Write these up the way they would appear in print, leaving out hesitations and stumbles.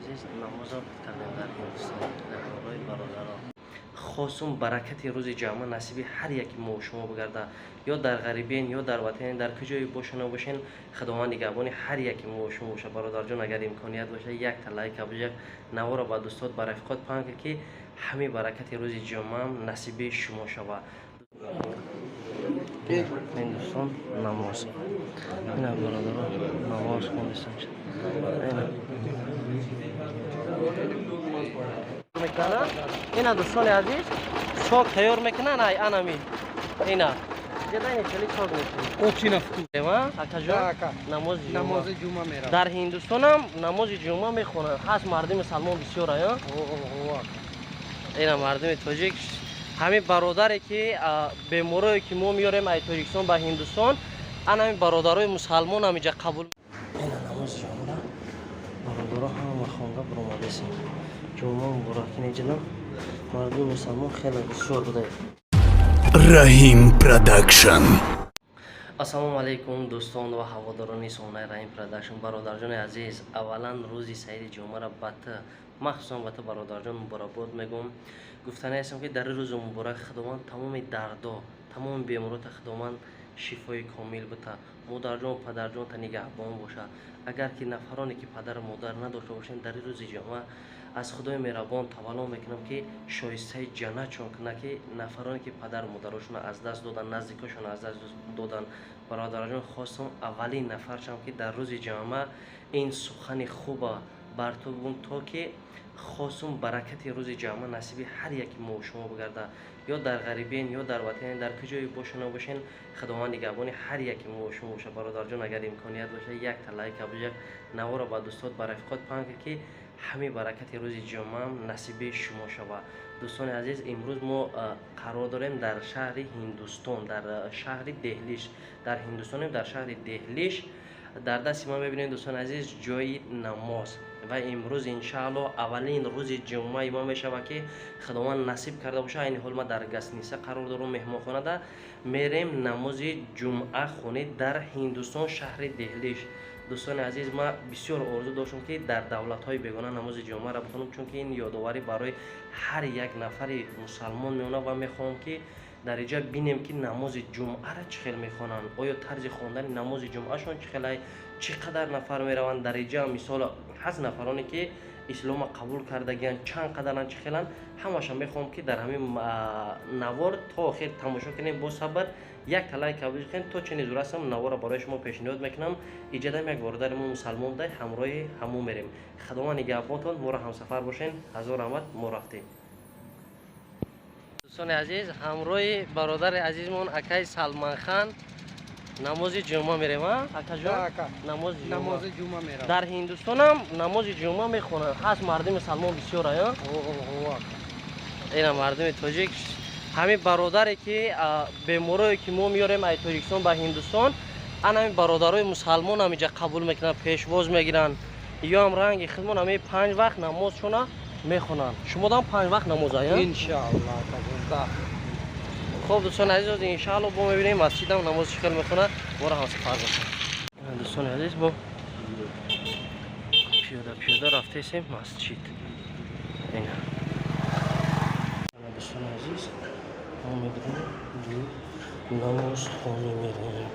Азиз, намозо кардем дар Ҳиндустон дар ҳамроҳи бародарон. Хосум баракати рӯзи ҷамъа насиби ҳар яки мо шумо бигарда, ё дар ғарибен, ё дар ватан, дар куҷое боша набошен, Худованд нигаҳбони ҳар яки мо шумо боша. Бародарҷон, агар имконият боша, якта лайка бижак, наворо ба дӯстот, ба рафиқот паҳн кар, ки ҳамин баракати рӯзи ҷумъаам насиби шумо шава. Ҳиндустон намоз. Ина, бародарон, намоз хондистан. Мекунанд. Ина, дӯстони азиз, сок тайёр мекунанд, ай анами. Ина. Ҷадай хеле сок мекунанд. Очень вкусно. Акаҷон, намози ҷумъа. Намози ҷумъа меравам. Дар Ҳиндустонам намози ҷумъа мехонанд. Ҳаст мардуми мусалмон бисёр, ая? Ина, мардуми тоҷик, ҳамин бародаре ки беморое ки мо меорем ай Тоҷикистон ба Ҳиндустон, ан ҳамин бародарои мусалмон ҳаминҷа қабул. Ина, намози ҷумъа, бародаро, ҳама хонда баромадесем. Ҷумъа муборак. Инҷа мардуми мусалмон хеле бисёр буда. Раҳим Продакшн. Ассалому алайкум, дӯстон ва ҳаводорони сомонаи Раҳим Продакшн. Бародарҷони азиз, аввалан рӯзи саиди ҷумъаро ба ту, махсусан ба ту, бародарҷон, муборакбод мегӯм. Гуфтанӣ ҳастам, ки дар рӯзи муборак Худованд тамоми дардо, тамоми беморота Худованд шифои комил бита, модарҷон, падарҷонта нигаҳбон бошад. Агар ки нафароне ки падару модар надошта бошанд, дар рӯзи ҷумъа аз Худои меҳрабон тавалло мекунам, ки шоистаи ҷаннатшон кунад, ки нафароне ки падару модарошонро аз даст додан, наздикошонро аз даст додан. Бародарҷон, хостам аввалин нафар шавам, ки дар рӯзи ҷумъа ин сухани хуба бар ту бигӯм, то ки хосум баракати рӯзи ҷамъа насиби ҳар яки мо шумо бигарда, ё дар ғарибен, ё дар ватан, дар куҷое боша набошен, Худованд нигаҳбони ҳар яки мо шумо боша. Бародарҷон, агар имконият боша, якта лайка бижак, наворо ба дӯстот, ба рафиқот паҳн кар, ки ҳамин баракати рӯзи ҷумъаам насиби шумо шава. Дӯстони азиз, имрӯз мо қарор дорем дар шаҳри Ҳиндустон, дар шаҳри Деҳлиш. Дар Ҳиндустонем, дар шаҳри Деҳлиш. Дар дасти ма мебинем, дӯстони азиз, ҷои намоз. Ва имрӯз, иншаалло, аввалин рӯзи ҷумъаи мо мешавад, ки Худованд насиб карда боша. Айни ҳол ма дар гасниса қарор дорам, меҳмонхонада. Мерем намози ҷумъа хонӣ дар Ҳиндустон, шаҳри Деҳлиш. Дӯстони азиз, ман бисёр орзу доштам, ки дар давлатҳои бегона намози ҷумъаро бихонам, чунки ин ёдоварӣ барои ҳар як нафари мусалмон мемонад. Ва мехоҳам, ки дар инҷа бинем, ки намози ҷумъаро чӣ хел мехонанд, оё тарзи хондани намози ҷумъашон чӣ хелай, чӣ қадар нафар мераванд. Дар инҷа, мисол, ҳаст нафароне ки ислома қабул кардагианд, чанд қадаранд, чӣ хеланд, ҳамаша мехоҳам, ки дар ҳамин навор то охир тамошо кунем. Бо сабр як талай қабул кунем, то чени зур ҳастам, наворро барои шумо пешниҳод мекунам. Иҷадам як бародари мо мусалмон буда, ҳамроҳи ҳамон мерем. Худованд нигаҳбонтон, моро ҳамсафар бошен. Ҳазор раҳмат, мо рафтем. Дӯстони азиз, ҳамроҳи бародари азизмон акаи Салманхан намози ҷумъа мерем. Акаҷон, намози Намози ҷумъа меравам. Дар Ҳиндустонам намози ҷумъа мехонанд. Ҳаст мардуми мусалмон бисёр, ая? Ина, мардуми тоҷик, ҳамин бародаре ки беморое ки мо меорем ай Тоҷикистон ба Ҳиндустон, ан ҳамин бародарои мусалмон ҳаминҷа қабул мекунанд, пешвоз мегиранд. Ё ҳам ранги худмон ҳамин панҷ вақт намозшона мехонанд. Шумодам панҷ вақт намоз, ая? Иншаалло. Хоб, дӯстони азиз, иншаалло, бо мебинем масҷидам намоз чӣ хел мехонад. Моро ҳамсафар бошед. Дӯстони азиз, бо пиёда пиёда рафтесем масҷид. Ина, дӯстони азиз, мо мебинем, намоз хонӣ мерем.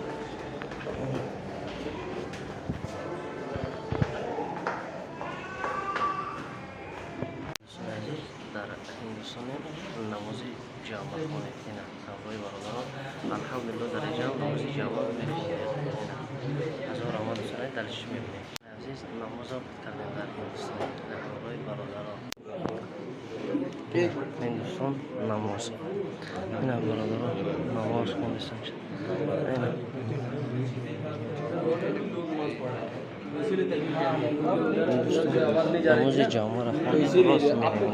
Дӯстони азиз, дар Ҳиндустонем, намози ҷамъа хонем. Ина, ҳамроҳи бародарон, алҳамдулилло, дар инҷа намози ҷамъа мехонем. Ҳазор раҳмат, дӯстони, далиш мебинем. Азиз, намозо кардем дар Ҳиндустон дар ҳамроҳи бародарон. Ҳиндустон намоз. Ина, бародарон, намоз хондистан. Ина, намози ҷамъаро хондем, рост мерем.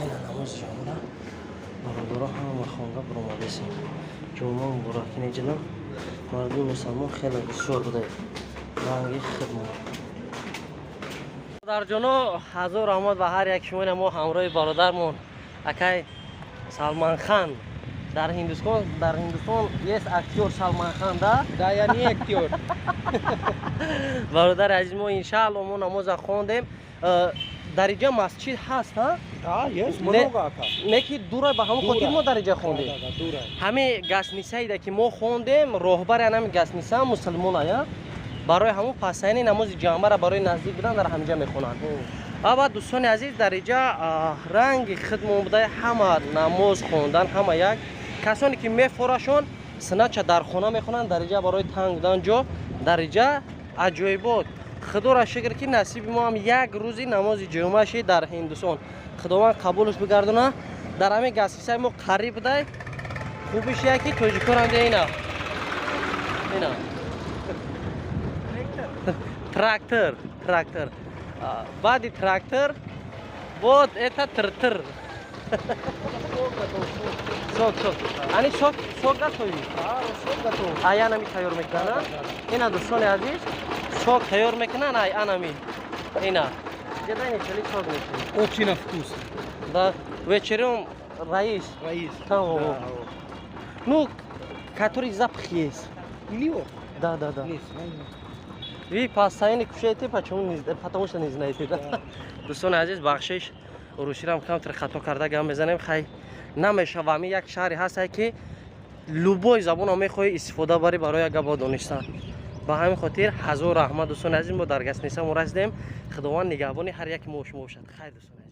Ина, намози ҷумъа, бародаро, ҳама хонда баромадесем. Ҷумъа муборак. Инҷа мардуми мусалмон хеле бисёр буда, ранги хидмат. Бародарҷоно, ҳазор раҳмат ба ҳар як шумо. Мо ҳамроҳи бародармон акай Салман Хан. Дар Ҳиндустон есть актёр Салман Хан, да? Да, я не актер. Бародари азиз, мо, иншаалло, мо намоза хондем. Дар иҷа масҷид ҳаст, ҳа? Да, есть много, ака. Не ки дура, ба ҳамон хотир мо дар иҷа хондем. Да, дура. Ҳамин гостиницаида, ки мо хондем, роҳбари ҳамин гостиница мусулмона, барои ҳамон пасайни намози ҷамъара барои наздик будан дар ҳамиҷа мехонанд. Ва дӯстони азиз, дар иҷа ранги хидмон буда, ҳама намоз хондан, ҳама як. Касоне ки мефорашон, синача дар хона мехонанд, дар иҷа барои танг будан ҷо. Дар иҷа аҷоибот. Худоро шукр, ки насиби мо ҳам як рӯзи намози ҷумъа шид дар Ҳиндустон. Худованд қабулш бигардона. Дар ҳамин гостиницаи мо қариб будай. Хубиш яки тоҷикорам, ина, ина трактор, трактор. Баъди трактор вот это тр-тр. Сок, сок. Ани сок, сок готовӣ? Сок готов. Ай, анами тайёр мекунанд. Ина, дӯстони азиз, сок тайёр мекунанд. Ай, анами, ина ҷадани хеле сок мешавад. Очень вкусно. Да, вечером раис. Раис. Там. Да. Ну, который запах есть. Милио? Да. Не знаю. Вы постоянно кушаете, почему не, потому что не знаете, да? Дӯстони азиз, бахшиш, урусирам камтар хато карда гап мезанем. Хай, намешава. Ами як шаҳре ҳастае, ки любой забонро мехоҳӣ истифода барӣ барои як гапо донистан. Ба ҳамин хотир ҳазор раҳмат, дӯстони азиз. Мо дар гостиницамо расидем. Худованд нигаҳбони ҳар яки мо шумо бошад. Хайр, дӯстони.